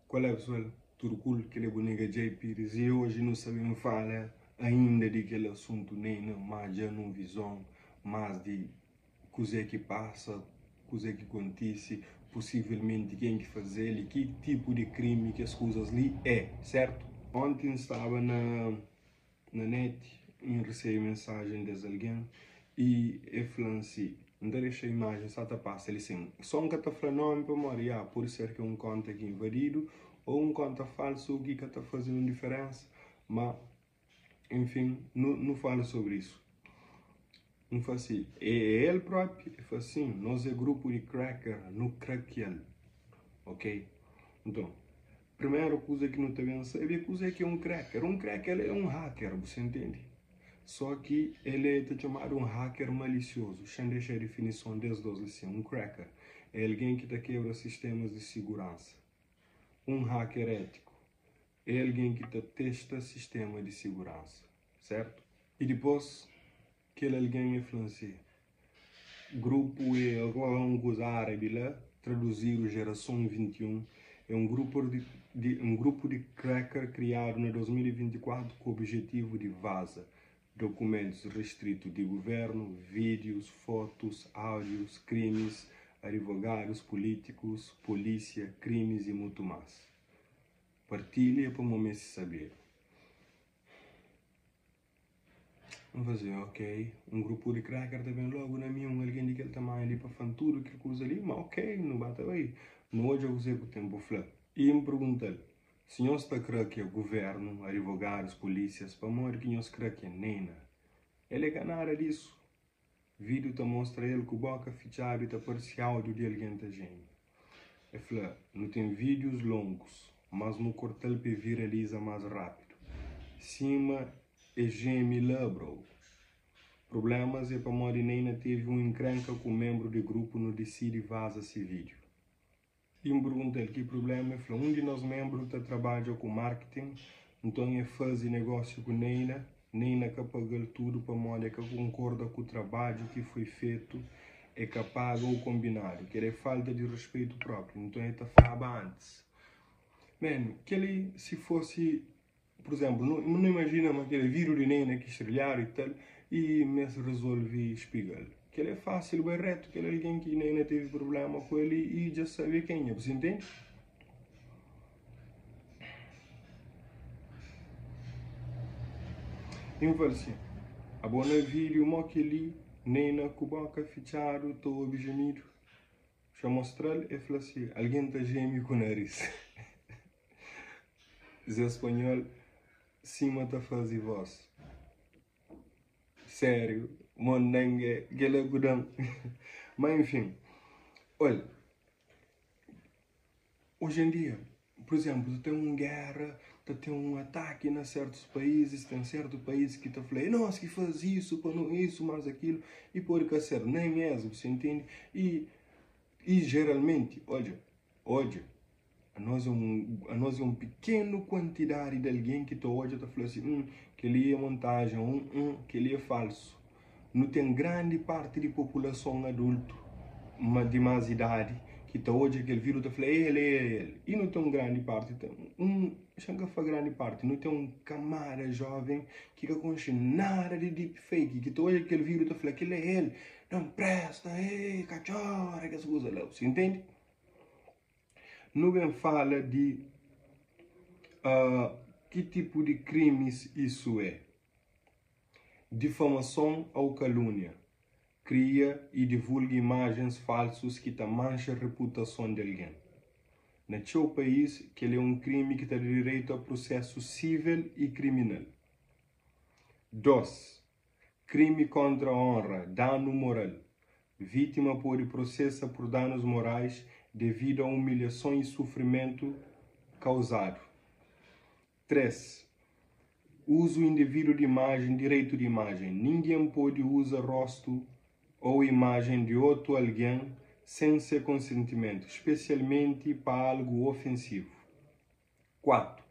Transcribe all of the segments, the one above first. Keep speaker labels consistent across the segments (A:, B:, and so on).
A: Qual é pessoal? Tudo cool? Kel é bu nigga Jay Pires e hoje nu sa ben fala ainda di kel assunto Neyna, ma dja nun vizon más di kuzê ki pasa, kuzê ki kontise, possivelmenti ken ki fazel e ki tipu di krimi ki es kuzas li é, certo? Onti N staba na na net N resebe mensajen des algen y e fla-m si, N ta dexa imajen sa ta pasa li sin, so N ka ta fla nomi pamodi ya pode ser ki é un konta ki invadidu o un konta falsu ki ka ta faze nun diferensa, ma enfin nu nu fala sobri isu. N fla si, é el propi? E fla sin, nos é grupu di cracker, nu krakia-l. Ok? Nton, primeru kuza ki nu ta ben sabe é kuzê ki é un cracker. Un cracker é un hacker, bu sa intende? Só ki el é ta txomadu un hacker malisiozu. Xa-m dexa difinison des dos li sin. Un cracker é algen ki ta kebra sistemas di siguransa. Un hacker étiku é algen ki ta testa sistema di siguransa, sertu? I dipôs kel algen e fla-m si, Grupu é un kuza árabi la, traduzidu Jerason 21, é un grupu di un grupu di cracker kriadu na 2024 ku objetivu di vaza dokumentus ristritu di guvernu, vídius, fotus, áudius, krimis, adivogadus, pulítikus, polísia, krimis i mutu más. Partilha pamo meste sabedu. N faze, ok, un grupu di cracker ta ben logu na mi, un algen di kel tamanhu li pa fla-m tudu kel kuza li, ma ok, nu ba ta bai, nu odja kuzê ku tenpu fla. I N pergunta-l, Si nhos ta krakia guvernu, adivogadus, pulísias, pamodi ki nhos krakia Neyna? El é ka nada disu. Vídiu ta mostra el ku boka fitxadu i ta parse áudiu di algen ta jeme. E fla, Nu ten vídius longus, mas nu korta-l pa e viraliza más rápidu. Sima e jeme la, bro. Prublémas é pamodi Neyna tevi un enkrenka ku un menbru di grupu nu disidi vaza se vídiu. I N pergunta-l ki prubléma, el fla, un di nos ménbru ta trabadja ku marketing, nton e faze negósiu ku Neyna, Neyna ka paga-l tudu pamodi e ka konkorda ku trabadju ki foi fetu, e ka paga u konbinadu, kel é falta di rispeitu própi, nton e ta flaba antis. Man, kel-li si fosi Pur izénplu, nu nu imajina ma kel vídiu di Neyna ki strilhadu i tal, i mes rezolve spiga-l. Kel-li é fásil, bai rétu kel algen ki Neyna tevi prubléma ku el i dja sabe kenha. Bu intende? I N fla-l si, Abo na vídiu mó kel-li, Neyna ku bóka fitxadu ta obi jemidu. Xa mostra-l, el fla si, Algen ta jeme ku naris. Zé Spanhol sima ta fazi voz Sério mondengue kela ku dan Ma enfin Ol Hoje em dia Por exemplo ta ten un guerra Ta ten un ataki na certos países Ten certo país ki ta fla É nos ki fazi isso pa no isso mas aquilo E pode ka ser nem es bu sa intende E E geralmente odja Odja Anos é un, anos é un pikenu kuantidadi di algen ki ta odja ta fla si, Hum, kel-li é montajen, hum, hum, kel-li é falsu. Nu ten grandi parti di populason adultu, ma di más idadi, ki ta odja kel vídiu ta fla, El é el. I nu ten un grandi parti, un, xa-m ka fla grandi parti, nu ten un kamada jóven ki ka konxe nada di deepfake, ki ta odja kel vídiu ta fla, Kel-li é el, non presta, ei, ka txora, kes kuza la. Bu sa intende? Nu ben fala di uh, ki tipu di krimis isu é. Difamason ou kalúnia, kria i divulga imajens falsus ki ta manxa reputason di algen. Na txeu país, kel é un krimi ki ta da direitu a prusesu sível i kriminal. 2. Krimi kontra onra, danu moral. Vítima pode prosesa pur danus morais devidu a umilhason i sufrimentu kauzadu. 3. Uzu indevidu di imajen, direitu di imajen. Ningen pode uza rostu ou imajen di otu algen sen se konsentimentu, spesialmenti pa algu ofensivu. 4.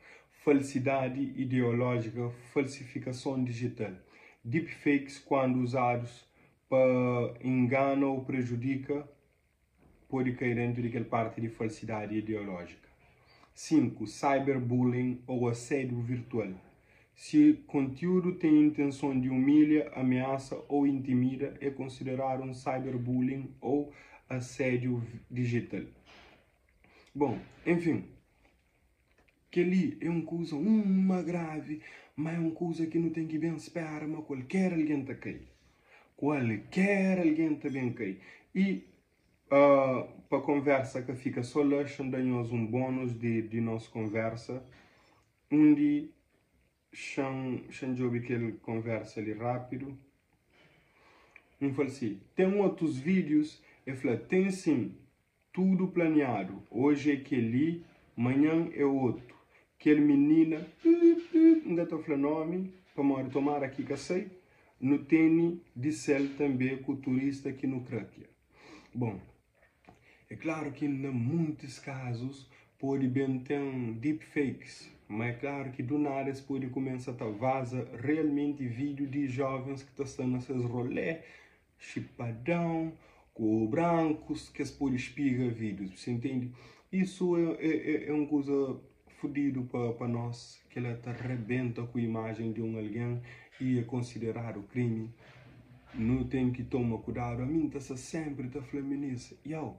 A: Falsidadi ideolójika, falsifikason dijital. Deepfakes, kuandu uzadus pa ingana ou prejudika, pode kai dentu di kel parti di falsidadi ideolójika. 5. Cyberbullying ou asédiu virtual. Si kontiúdu ten intenson di umilha, ameasa ou intimida, é konsideradu un cyberbullying ou asédiu dijital. Bon, enfin, kel-li é un kuza uma gravi, má é un kuza ki nu ten ki ben spera ma kualker algen ta kai. Kualker algen ta ben kai. I pa konversa ka fika so la, xa-m da nhos un bónus di nos konversa, undi xa-m xa-m djobe kel konversa li rápidu. N fla-l si, ten otus vídius? El fla, ten sin, tudu planiadu. Oji é kel-li, manhan é otu. Kel minina, pip, pip, N ka ta fla nómi, pamodi tomara ki ka sai, nu tene di sel tanbe ku turista ki nu krakia. Bon, é klaru ki na muntis kazus pode ben ten deepfakes, ma é klaru ki du nada es pode kumesa ta vaza realmenti vídiu di jovens ki ta sta na ses rolé, xipadão, ku brankus, ki es pode spiga vídius, bu intende? Isu é un kuza fudidu pa nos, kel-la ta rebenta ku imajen di un algen i é konsideradu krimi. Nu ten ki toma kudadu. Ami N ta sta sénpri ta fla minis, iau,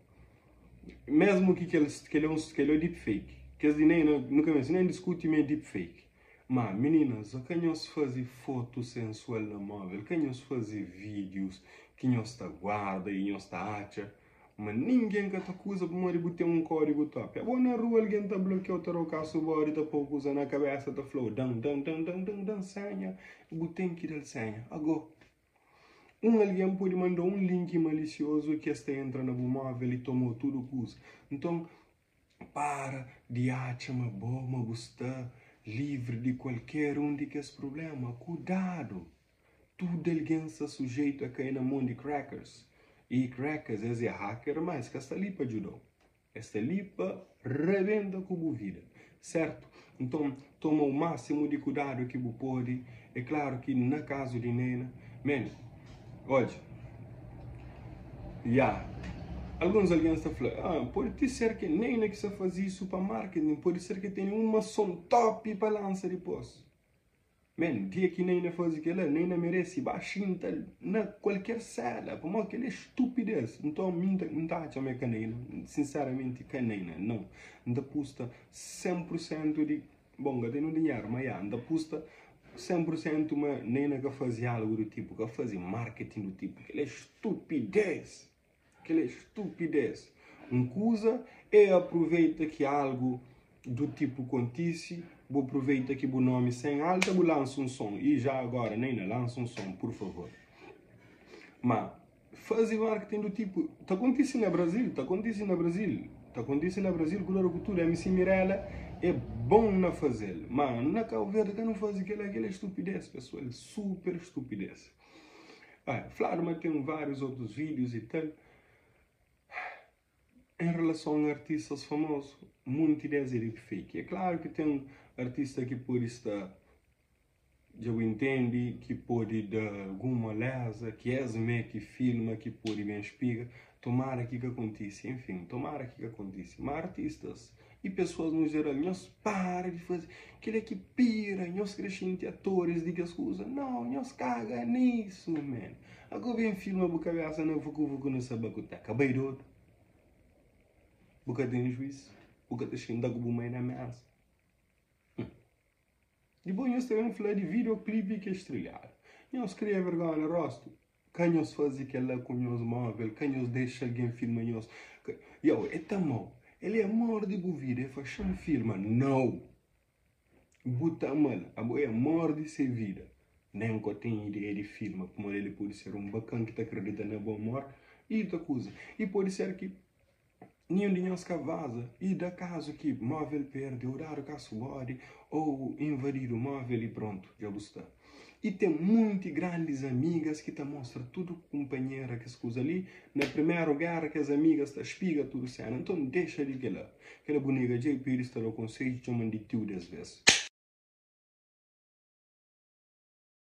A: mésmu ki kel kel-la é deepfake, kes di nen nu ka meste nen diskuti ma é deepfake. Má, mininas, ka nhos faze fotu sensual na móvel, ka nhos faze vídius ki nhos ta guarda i nhos ta atxa ma ningen ka ta kuza pamodi bu ten un kódigu top. Abo na rua algen ta blokia-u, ta da-u kasu bodi, ta pô-u kuza na kabésa, ta fla-u dan, dan, dan, dan, dan, dan senha, bu ten ki da-l senha. Agó, un algen pode manda-u un link malisiozu ki es ta entra na bu móvel i toma-u tudu kuza. Nton, para di atxa ma bo ma bu sta livri di kualker un di kes prubléma. Kudadu! Tudu algen sta sujeitu a kai na mon di crackers. I crackers es é hacker, má es ka sta li pa djuda-u. Es sta li pa rebenta ku bu vida, sertu? Nton, toma u másimu di kudadu ki bu pode. É klaru ki na kazu di Neyna, man, odja, ya, alguns algen sta fla, ah, pode ti ser ki Neyna ki sta faze isu pa marketing, pode ser ki tene un ason top pa lansa dipôs. Man, dia ki Neyna faze kela, Neyna merese ba xinta na kualker sela, pamodi kela é stupidez. Nton, mi N ta atxa ma é ka Neyna, sinseramenti ka Neyna, nau. N ta pusta 100 pur sentu di, bon, N ka tene un dinheru, ma ya, N ta pusta 100 pur sentu ma Neyna ka faze algu du tipu, ka faze marketing du tipu, kela é stupidez. Kel é stupidez. Un kuza é aproveita ki algu du tipu kontisi, bu aproveita ki bu nomi sen alta bu lansa un son. I já agora Neyna lansa un son, pur favor. Ma fazi marketing du tipu ta kontisi na Brazil, ta kontisi na Brazil, ta kontisi na Brazil ku dor ku tudu. MC Mirella é bon na fazel, ma na Cabo Verde ka nu fazi kela, kel é stupidez pessoal, super stupidez. Fladu ma ten várius otus vídius i tal. En relason a artistas famozu, munti des é deepfake. É klaru ki ten artista ki pode sta, dja bu intendi, ki pode da algun moleza, ki es mé ki filma, ki pode ben spiga. Tomara ki ka kontise, enfin, tomara ki ka kontise. Ma artistas i pesoas nu jeral, nhos para di faze kel-la ki pira, nhos kre xinti atoris di kes kuza. Nau, nhos kaga nisu, man. Ago ben filma bu kabesa na vuku-vuku na sabakuteka, bai dodu. Bu ka ten juiz, bu ka ta xinta ku bu mai na mesa. Dipôs nhos ta ben fla di videoclipe ki é strilhadu. Nhos kria vergonha na rostu. Ka nhos faze kel-la ku nhos móvel, ka nhos dexa algen filma nhos. Yow, el ta ama-u, el é amor di bu vida, el fla, Xa-m filma. Nau! Bu ta ama-l, abo é amor di se vida. Nen ka ten ideia di filma, pamodi el pode ser un bakan ki ta kridita na bu amor i ta kuza. I pode ser ki Ninhun di nhos ka vaza i da kazu ki móvel perde ô dadu kasu bodi ô invadidu móvel i prontu, dja bu sta. I ten munti grandis amigas ki ta mostra tudu kunpanhera kes kuza li. Na primeru géra kes amigas ta spiga tudu sena. Nton dexa di kela. Kela bu nega dja i pidi sta da konsedju txoman di tiu des vez.